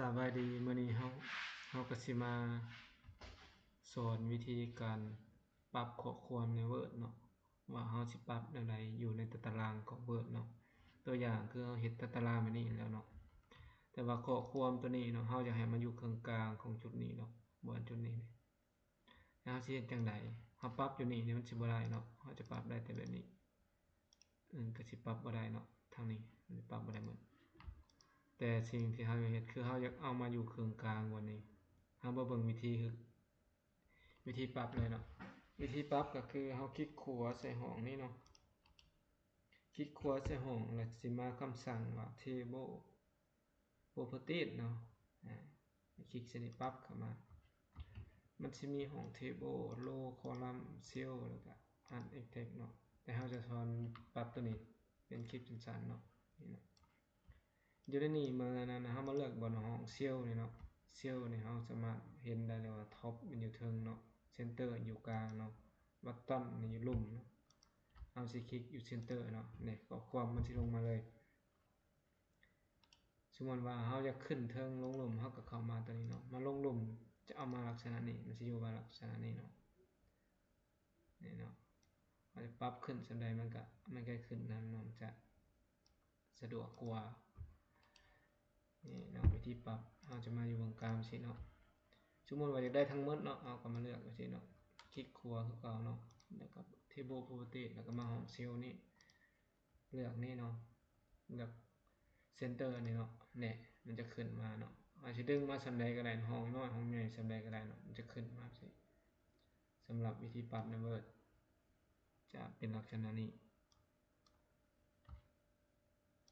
ສະບາຍດີ ມື້ນີ້ເຮົາ ເຮົາກໍຊິມາສອນວິທີການປັບຂໍ້ຄວາມໃນ Word ເນາະ ວ່າເຮົາຊິປັບແນວໃດຢູ່ໃນຕາຕະລາງຂອງ Word ເນາະ. ຕົວຢ່າງຄືເຮົາເຮັດຕາຕະລາງແບບນີ້ແລ້ວເນາະ ແຕ່ວ່າຂໍ້ຄວາມຕົວນີ້ເນາະ ເຮົາຢາກໃຫ້ມັນຢູ່ເຄິ່ງກາງຂອງຈຸດນີ້ເນາະ ບ່ອນຈຸດນີ້ນີ້ ແລ້ວເຮົາຊິເຮັດຈັ່ງໃດ? ເຮົາປັບຢູ່ນີ້ນີ້ມັນຊິບໍ່ໄດ້ເນາະ ເຮົາຈະປັບໄດ້ແຕ່ແບບນີ້ ເອີ ກໍຊິປັບບໍ່ໄດ້ເນາະ ທາງນີ້ມັນປັບບໍ່ໄດ້ໝົດ. ແຕ່ສິ່ງທີ່ເຮົາຢາກເຮັດຄືເຮົາຢາກເອົາມາຢູ່ເຄິ່ງກາງບ່ອນນີ້ ເຮົາມາເບິ່ງວິທີ ວິທີປັບເລີຍເນາະ. ວິທີປັບກໍຄືເຮົາຄລິກຂວາໃສ່ຫ້ອງນີ້ເນາະ ຄລິກຂວາໃສ່ຫ້ອງ ແລ້ວຊິມາຄຳສັ່ງວ່າ Table Properties ເນາະ ອາ ຄລິກໃສ່ນີ້ປັບເຂົ້າມາ ມັນຊິມີຫ້ອງ Table Row Column Cell ແລ້ວກໍ Unstacked ເນາະ ແຕ່ເຮົາຈະສອນປັບຕົວນີ້ເປັນຄລິບສັ້ນໆເນາະ ນີ້ເນາະ. ຢູ່ໃນນີ້ ເມື່ອນັ້ນເຮົາມາເລືອກບ່ອນຫ້ອງ Cell ນີ້ເນາະ Cell ນີ້ເຮົາສາມາດເຫັນໄດ້ເລີຍວ່າ Top ມັນຢູ່ເທິງເນາະ Center ຢູ່ກາງເນາະ Bottom ນີ້ຢູ່ລຸ່ມເນາະ. ເຮົາຊິຄລິກຢູ່ Center ເນາະ ນີ້ ຂໍ້ຄວາມມັນຊິລົງມາເລີຍ. ສົມມຸດວ່າເຮົາຢາກຂຶ້ນເທິງລົງລຸ່ມ ເຮົາກໍເຂົ້າມາຕົວນີ້ເນາະ ມາລົງລຸ່ມຈະເອົາມາລັກສະນະນີ້ ມັນຊິຢູ່ວ່າລັກສະນະນີ້ເນາະ ນີ້ເນາະ ເຮົາຈະປັບຂຶ້ນສ່ຳໃດມັນກໍ ມັນກໍຂຶ້ນນຳເນາະ ຈະສະດວກກວ່າ ນີ້ເນາະ. ວິທີປັບເຮົາຈະມາຢູ່ເບື້ອງກາງຊີ້ເນາະ ສົມມຸດວ່າຢາກໄດ້ທັງໝົດເນາະ ເຮົາກໍມາເລືອກຈັ່ງຊີ້ເນາະ ຄລິກຂວາຄືເກົ່າເນາະ ແລ້ວກໍ Table Properties ແລ້ວກໍມາຫ້ອງ Cell ນີ້ ເລືອກນີ້ເນາະ ເລືອກ Center ນີ້ເນາະ ແນ່ ມັນຈະຂຶ້ນມາເນາະ ເຮົາຊິດຶງມາສ່ຳໃດກໍໄດ້ ຫ້ອງນ້ອຍຫ້ອງໃຫຍ່ສ່ຳໃດກໍໄດ້ເນາະ ມັນຈະຂຶ້ນມາຊີ້. ສຳລັບວິທີປັບໃນ Word ຈະເປັນລັກສະນະນີ້